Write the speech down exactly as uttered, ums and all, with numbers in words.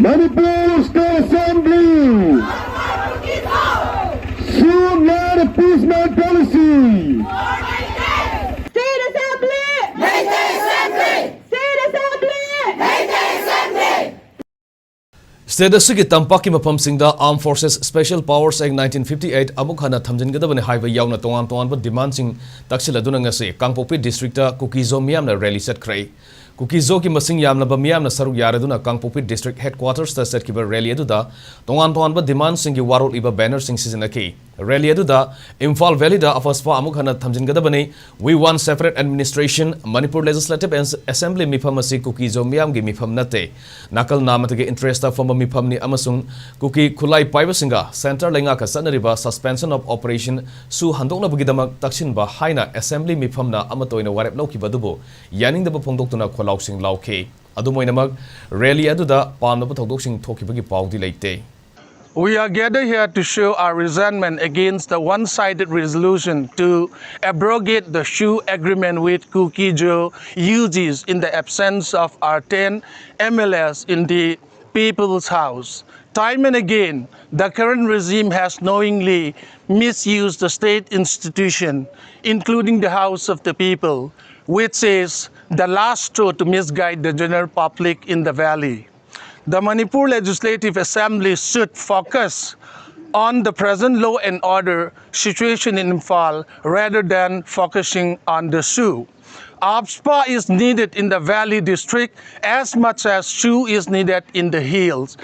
Manipur State Assembly should not appease my policy. State Assembly! State Assembly! State Assembly! State ꯑꯁꯤꯒꯤ ꯇꯝꯄꯥꯛꯀꯤ ꯃꯐꯝꯁꯤꯡꯗ Armed Forces Special Powers Act nineteen fifty eight ꯑꯃꯨꯛ ꯍꯟꯅ ꯊꯝꯖꯤꯟꯒꯗꯕꯅꯤ ꯍꯥꯏꯕ ꯌꯥꯎꯅ ꯇꯣꯉꯥꯟ ꯇꯣꯉꯥꯟꯕ ꯗꯤꯃꯥꯟꯁꯤꯡ ꯇꯛꯁꯤꯜꯂꯗꯨꯅ ꯉꯁꯤ ꯀꯥꯡꯄꯣꯛꯄꯤ ꯗꯤꯁꯇ꯭ꯔꯤꯛꯇ ꯀꯨꯀꯤꯖꯣ ꯃꯤꯌꯥꯝꯅ ꯔꯦꯂꯤ ꯆꯠꯈ꯭ꯔꯦ꯫ ꯀꯨꯀꯤꯖꯣꯒꯤ ꯃꯁꯤꯡ ꯌꯥꯝꯂꯕ ꯃꯤꯌꯥꯝꯅ ꯁꯔꯨꯛ ꯌꯥꯔꯗꯨꯅ ꯀꯥꯡꯄꯣꯛꯄꯤ ꯗꯤꯁꯇ꯭ꯔꯤꯛ ꯍꯦꯗꯀ꯭ꯋꯥꯇꯔꯁꯇ ꯆꯠꯈꯤꯕ ꯔꯦꯂꯤ ꯑꯗꯨꯗ ꯇꯣꯉꯥꯟ ꯇꯣꯉꯥꯟꯕ ꯗꯤꯃꯥꯟꯁꯤꯡꯒꯤ ꯋꯥꯔꯣꯜ ꯏꯕ ꯕꯦꯅꯔꯁꯤꯡ ꯁꯤꯖꯤꯟꯅꯈꯤ꯫ ꯔꯦꯂꯤ ꯑꯗꯨꯗ ꯏꯝꯐꯥꯜ ꯚꯦꯂꯤꯗ ꯑꯐꯁꯄꯥ ꯑꯃꯨꯛ ꯍꯟꯅ ꯊꯝꯖꯤꯟꯒꯗꯕꯅꯤ, We want separate administration, Manipur Legislative Assembly ꯃꯤꯐꯝ ꯑꯁꯤ ꯀꯨꯀꯤꯖꯣ ꯃꯤꯌꯥꯝꯒꯤ ꯃꯤꯐꯝ ꯅꯠꯇꯦ, ꯅꯥꯀꯜ ꯅꯥꯝꯃꯇꯒꯤ ꯏꯟꯇꯔꯦꯁꯇ ꯐꯝꯕ ꯃꯤꯐꯝꯅꯤ ꯑꯃꯁꯨꯡ ꯀꯨꯀꯤ ꯈꯨꯠꯂꯥꯏ ꯄꯥꯏꯕꯁꯤꯡꯒ ꯁꯦꯟꯇꯔ ꯂꯩꯉꯥꯛꯀ ꯆꯠꯅꯔꯤꯕ Suspension of Operation ꯁꯨ ꯍꯟꯗꯣꯛꯅꯕꯒꯤꯗꯃꯛ ꯇꯛꯁꯤꯟꯕ ꯍꯥꯏꯅ ꯑꯦꯁꯦꯝꯕ꯭ꯂꯤ ꯃꯤꯐꯝꯅ ꯑꯃꯠꯇ ꯑꯣꯏꯅ ꯋꯥꯔꯦꯞ ꯂꯧꯈꯤꯕ ꯑꯗꯨꯕꯨ ꯌꯥꯅꯤꯡꯗꯕ ꯐꯣꯡꯗꯣꯛꯇꯨꯅ ꯈꯣꯜꯂꯥꯎꯁꯤꯡ ꯂꯥꯎꯈꯤ꯫ ꯑꯗꯨꯝ ꯑꯣꯏꯅꯃꯛ, ꯔꯦꯂꯤ ꯑꯗꯨꯗ ꯄꯥꯝꯗꯕ ꯊꯧꯗꯣꯛꯁꯤꯡ ꯊꯣꯛꯈꯤꯕꯒꯤ ꯄꯥꯎꯗꯤ ꯂꯩꯇꯦ꯫ We are gathered here to show our resentment against the one-sided resolution to abrogate the SHU agreement with Kuki-Zo U Gs in the absence of our ten M L As in the People's House. Time and again, the current regime has knowingly misused the state institution, including the House of the People, which is the last straw to misguide the general public in the valley. The Manipur Legislative Assembly should focus on the present law and order situation in Imphal rather than focusing on the SHU. AFSPA is needed in the Valley District as much as SHU is needed in the hills.